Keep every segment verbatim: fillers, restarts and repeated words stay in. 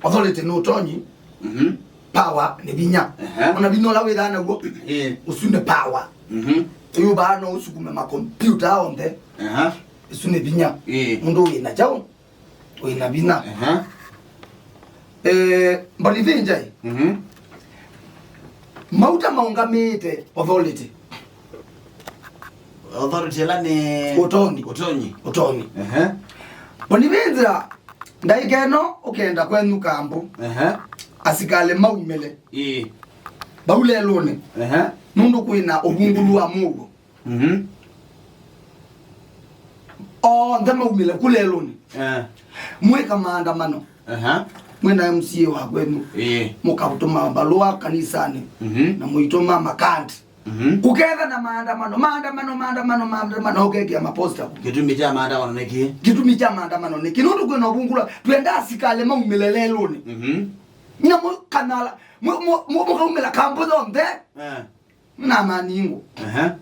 Authority nĩ ũtonyi. Mhm. Power nĩ vinya. Aha. Ona vinya ũla wĩthaa naw'o, ĩĩ, ũsu nĩ power. Mhm. Yu vaa no ũsukume makompyuta onthe. Aha. Ĩsu nĩ vinya. Ĩĩ. Mũndũ wĩna kyaũ? Wĩna vinya. Aha. Eh, Mbonivinjai. Mhm. Mauta maũngamĩĩte authority. Authority ĩla nĩ ũtonyi. Ũtonyi. Ũtonyi. Aha. Mbonivinjai, ndaĩka ĩno ũkenda kwenyu kambũ. Aha. Asikalĩ maumĩle. Ĩĩ. Vau lelũnĩ. Aha. Nũndũ kwĩna ũvungũlu wa mũuo. Mhm. Onthe maumĩle ku lelũnĩ. Eh. Mwĩka maandamano. Aha. Mwĩna M C A wa kwenyu. Ĩĩ. Mũkatũma mbalũa kanisanĩ. Mhm. Na mũitũma makandi. Mhm. Kũketha na maandamano, maandamano, maandamano, maandamano, ũkekĩa maposta ku. Kĩtumi kya maandamano nĩ kĩĩ? Kĩtumi kya maandamano nĩ kĩĩ? Nũndũ kwĩna ũvungũlu, twenda asikalĩ maumĩle lelũnĩ. Mhm. Nyamũ kanala, mũ-, mũ-, mũ-, mũkaumĩla kambũ yonthe. Eh. Na maningũ. Aha.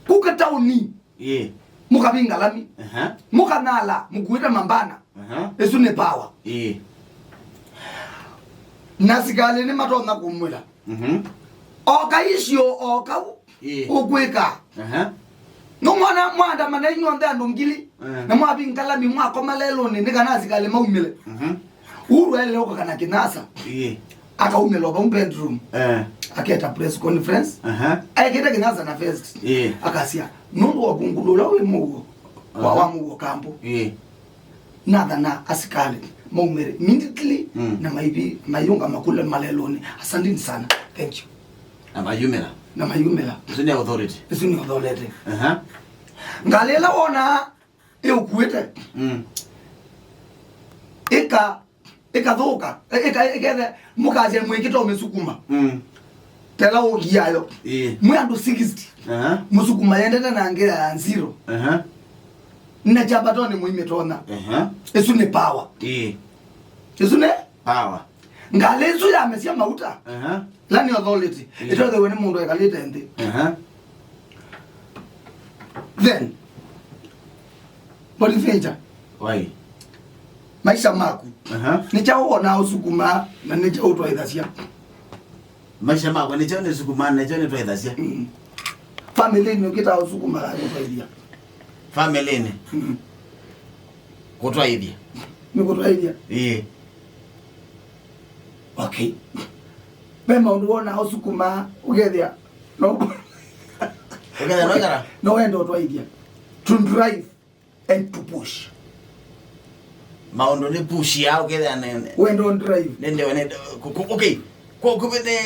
Kuka tauni. Ĩĩ. Mũkavinga lami. Aha. Mũkanala, mũkuĩte mambana. Aha. Ĩsu nĩ power. Ĩĩ. Na sikalĩ nĩ matonya kũmwĩla. Mhm. Oka icio, okau. Ĩĩ. Ũkwĩka. Aha. Nũmwona mwandamana inyuonthe andũ ngili. Eh. Na mwavinga lami mwakoma lelũnĩ nĩ kana asikalĩ maumĩle. Mhm. Uhuru aĩle ũka kana kĩnasa. Ĩĩ. Akaumĩla vau bedroom. Eh. Aketa press conference. Aha. Aekĩte kĩnasa na vest. Ĩĩ. Akasya, nũndũ wa vungulu ũla wĩ mũuo wa, aha, wa mũuo kambũ. Ĩĩ. Nathana asikalĩ maumĩle immediately, mm, na maivi mayũngama kũla malelũnĩ. Asanteni sana. Thank you. Na mayumĩla. Na mayumĩla. Ĩsu nĩ authority. Ĩsu nĩ authority. Aha. Ngalĩ ĩla wona ĩũkuĩte. Mm. Ĩka, ĩkathũka. Ĩ-, ĩka, ĩkethe mũkasya mwĩkĩte ũmĩsukuma. Mm. Tela ũngiayo. Ĩĩ. Mwĩ andũ sixty. Aha. Mũsukuma yendete na ngeya ya zero. Aha. Na kyambatonĩ mũimĩtonya. Aha. Ĩsu nĩ power. Ĩĩ. Ĩsu nĩ power. Ngalĩ ĩsu yamesya mauta. Aha. La nĩ authority. Ĩĩ. Ĩtothewe nĩ mũndũ ekalĩte nthĩ. Aha. Then, Boniface, why? Maisha maku. Aha. Nĩ kyaũ wonaa ũsukumaa na nĩ kyaũ ũtwaĩthasya? Maisha makwa nĩ kyaũ nĩsukumaa na nĩ kyaũ nĩtwaĩthasya? Mm. Family nĩ ũkĩtaa ũsukumaa na ũtwaĩthya? Family-nĩ? Mm. Kũtwaĩthya. Nĩ kũtwaĩthya? Ĩĩ. Okay. Ve maũndũ wonaa ũsukumaa ũkethĩa no, ũkethĩa no kara? No wenda ũtwaĩthya. To drive and to push. Maũndũ nĩ push ya ũkethĩa nene. Wenda drive. Nende wene, ku-, ku-, okay. Kwa kuve ne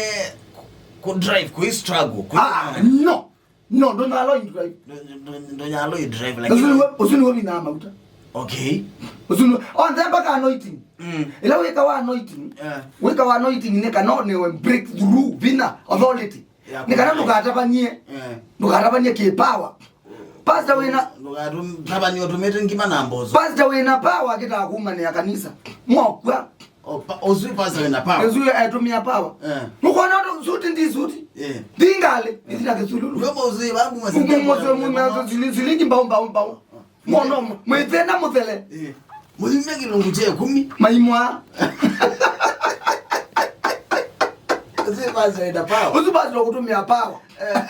ku drive, ku struggle. Ah, no. No, ndonyalo i drive. Ndo-, ndo-, ndonyalo i drive, lakini ũsu nĩwe, ũsu nĩwe wĩna mauta. Okay. Ũsu nĩwe, onthe mpaka anointing. Mm. Ĩla wĩka wa anointing, yeah, wĩka wa anointing nĩ kana nĩwe breakthrough, vinya, authority. Ya, nĩ kana ndũkatavany'e. Yeah. Ndũkatavany'e kĩ power. Pastor wĩna, ndũkatavany'e ũtũmĩte ngima na mboso. Pastor wĩna power akĩtaa kumanĩa kanisa. Mwakw'a. Oh, pa-, ũsu pastor wĩna power. Ũsu etũmĩa power. Eh. Nũkwona ũndũ suti ndi suti. Eh. Ndi ngalĩ, ndi na kĩsululu. Ndio mauzu babu. Silingi mbao, mbao, mbao. Mwono, mwĩthĩna mũthele. Eh. Mũyumya kĩlungu kya ĩkũmi. Maimwa. Ũsu pastor wĩna power. Ũsu pastor kũtũmĩa power. Eh.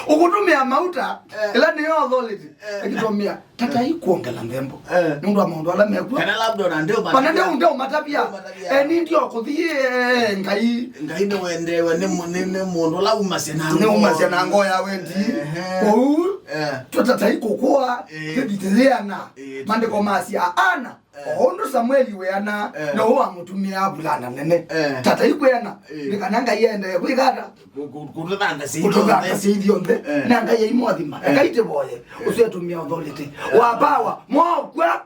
Ũkũtũmĩa mauta, eh, ĩla nĩyo authority. Eh. Akĩtũmĩa. Tatai kwongela nthembo. Eh. Nũndũ wa maũndũ ala mekw'o. Kana labda ona ndio. Kana ndio, ndio matavya. Ndio matavya. Eh, ni ndio kũthi, eh, Ngai. Ngai nĩ wendewe nĩ mu-, nĩ, nĩ mũndũ ũla umasya na ngoo. Nĩ umasya na ngoo ya wendi. Ehe. Kũu, eh, tũtatai kũkũa, eh, kĩvitĩthĩana. Eh, maandĩko masya ana. Eh. O ũndũ Samueli weana, eh, no wamũtumĩa vulana nene. Eh. Tatai kwĩana, eh, nĩ kana Ngai endee kwĩka ata? Kũ-, kũ-, kũtũthangasya ithyĩ onthe. Kũtũthangasya ithyĩ onthe. Eh. Na Ngai aimwathima. Eh. Ngai tĩvoye. Eh. Ũsu etũmĩa authority. Eh. Wa power. Mwakw'a.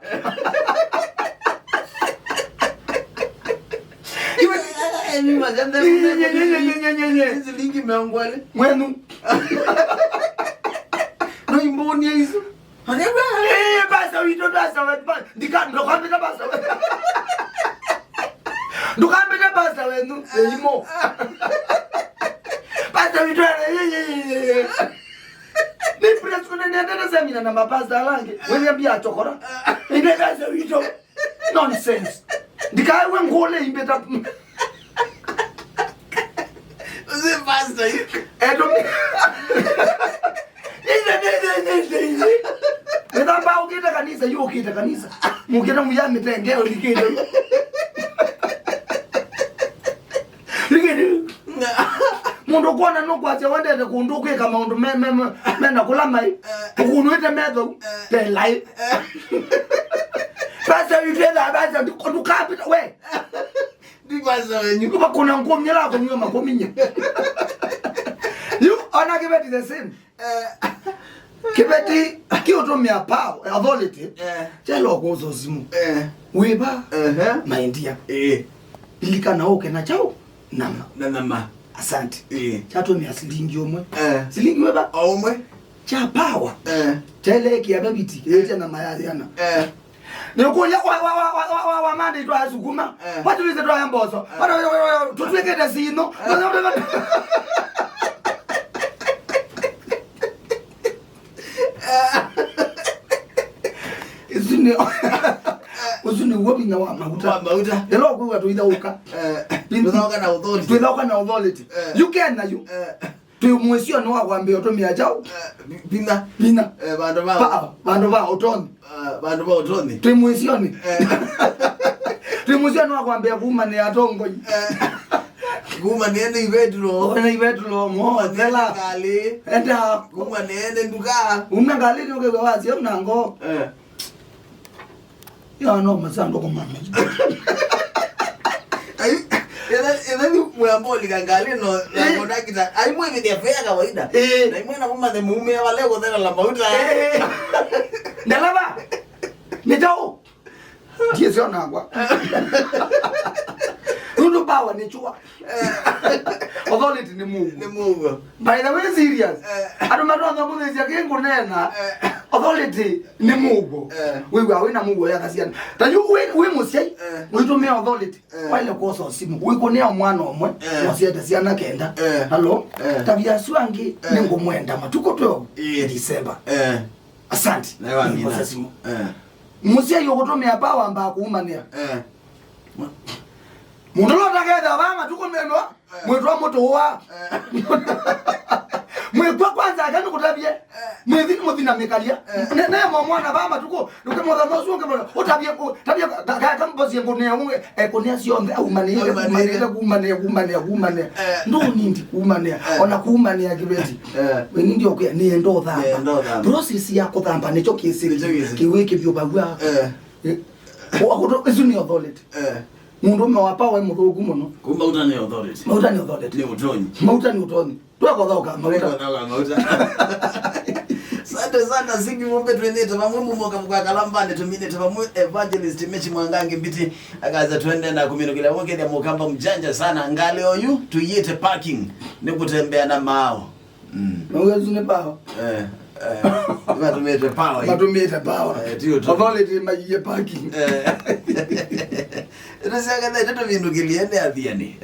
Iwe. Eh, eh, eh, mimi mazende. Nye, nye, nye. Silingi mĩongo ĩlĩ. Mwenu. No imboni isu. Eh, pasta witũ, pasta witũ, pa-, ndika-, ndũkambĩte pasta we-, ndũkambĩte pasta wenyu, ĩimo. Pasta witũ, eh, eh, eh, eh, eh. Nĩ press kuna nĩendete semina na mapasta ala angĩ. Wĩthĩa mbia chokora. Ine pasta witũ. Nonsense. Kũle imbĩta. Ũsĩ pastor yu. Eto. Ine, ine, ine, ine, ine. Nĩthamba ũkĩte kanisa, yu ũkĩte kanisa. Mũkĩte mũya mĩtenge, ũlikĩte. Likĩte. Mũndũ kwona nũkwasya wendete kũndũ kwĩka maũndũ me, me, me, mena kũla mai. Ũkunwĩte metho, te lai. Pastor, yu twetha, pastor, ndũkambĩta, we. Ndipasa wenyu. Vakuna ngũmya la kũnywa makũminya. Yu, ona kĩveti the same. Eh. Kĩveti kĩũtũmĩa power, authority. Eh. Kyalo kũũsa simu. Eh. Wĩva? Ehe. Maindia. Eh. Lilikana ũke na kyaũ? Nama. Na nama. Asante. Eh. Kyatũmĩa silingi ũmwe. Eh. Silingi wĩva? O ũmwe. Kya power. Eh. Kyeleekĩa veviti. Eh. Ĩtya nama ya yĩana. Eh. Nĩũkũlya wa, wa, wa Monday twasukuma. Eh. Wa Tuesday twaya mboso. Eh. Wa, wa, wa, wa, tũtwĩkĩte sinũ. Eh. Ũsu nĩ, ũsu nĩw'o vinya wa mauta. Wa mauta. Ĩla ũkwĩw'a tũithaũka. Eh. Twĩthaũka na authority. Twĩthaũka na authority. Eh. You can na you. Eh. Twĩ mũisyonĩ wa kwambĩa ũtũmĩa kyaũ? Eh, vi-, vinya. Vinya. Eh, vandũ va, va, vandũ va ũtonyi. Eh, vandũ va ũtonyi. Twĩ mũisyonĩ. Eh. Twĩ mũisyonĩ wa kwambĩa kumanĩa atongoi. Eh, kumanĩa nĩ ivetũlo. Ona ivetũlo, mothela. Kumanĩa ngalĩ. Enda. Kumanĩa nĩ nduka. Uma ngalĩnĩ ũkĩw'a wasya na ngoo. Eh. Ya no masando kwa mama. Ai, ĩla, ĩla nĩ mwamboli kangali no, na kondakita. Ai mwĩvithia fare ya kawaida. Eh. Na imwe na kuma the mume wale kuthela la mauta. Eh. Ndeleva. Nĩtaũ. Ndiye sio nangwa. Nũndũ power nĩ chua. Eh. Authority nĩ mũuo. Nĩ mũuo. By the way, serious. Eh. Andũ matwathomũthĩsya kĩ ngũneena. Eh. Authority nĩ mũuo. Eh. Wĩw'a wĩna mũuo ya kasiana. Ta yu wĩ, wĩ mũsyai, eh, ũitũmĩa authority. Eh. Waile kwosa simu. Wĩkũnĩa mwana ũmwe, eh, na ũsiete syana kenda. Eh. Hello? Eh. Tavia asu angĩ, eh, nĩngũmwenda matukũ twelve, eh, December. Eh. Asante. Na yo amina. Nĩkwosa simu. Eh. Mũsyai ũkũtũmĩa power wambaa kuumanĩa. Eh. Mũndũ ũla ũtaketha vaa matukũ meno, eh, mwĩtwa mũtũwa. Eh. Mwĩkw'a kwanza aka nĩkũtavye. Eh. Mwĩthi nĩ mũthi na mĩkalya. Eh. Ne, ne mo mwana vaa matukũ, ndũke mũthenya ũsu ũngĩ mũno, ũtavye kũ-, tavye ka-, ka-, ka-, kambosie ngũnĩa ũngĩ, eh, kũnĩa syonthe, aumanĩte, aumanĩte, kumanĩte, kumanĩa, kumanĩa, kumanĩa. Eh. Ndũnindi kumanĩa, eh, ona kumanĩa kĩveti. Eh. We nindi ũkwĩa, nĩenda ũthamba. Nĩenda ũthamba. Process ya kũthamba nĩkyo kĩsĩ, nĩkyo kĩsĩ, kĩwĩkĩvyo vau. Eh. Eh, wa kũtũ, ĩsu nĩ authority. Eh. Mũndũũme wa power e mũthũku mũno. Kũu mauta nĩ authority. Mauta nĩ authority. Nĩ ũtonyi. Mauta nĩ ũtonyi. Twekothoka mauta. Twekothoka mauta. Asante sana, Ziggy Mumbe, twĩnĩte vamwe, Mumo Kamuka Kalambani, tũminĩte vamwe, Evangelist Mechi Mwangangi Mbiti, akaza twende na kũminũkĩlya wokethya mũkamba mjanja sana. Ngalĩ oyu, tũiĩte parking, nĩ kũtembea na maaũ. Mm. Na ũyũ nĩ power. Eh, eh. Matũmĩte power. Matũmĩte power. Eh, ti ũtũ. Authority maiye parking. Eh. Tũsiakatha, tũtũvindũkĩlie nĩ athiani.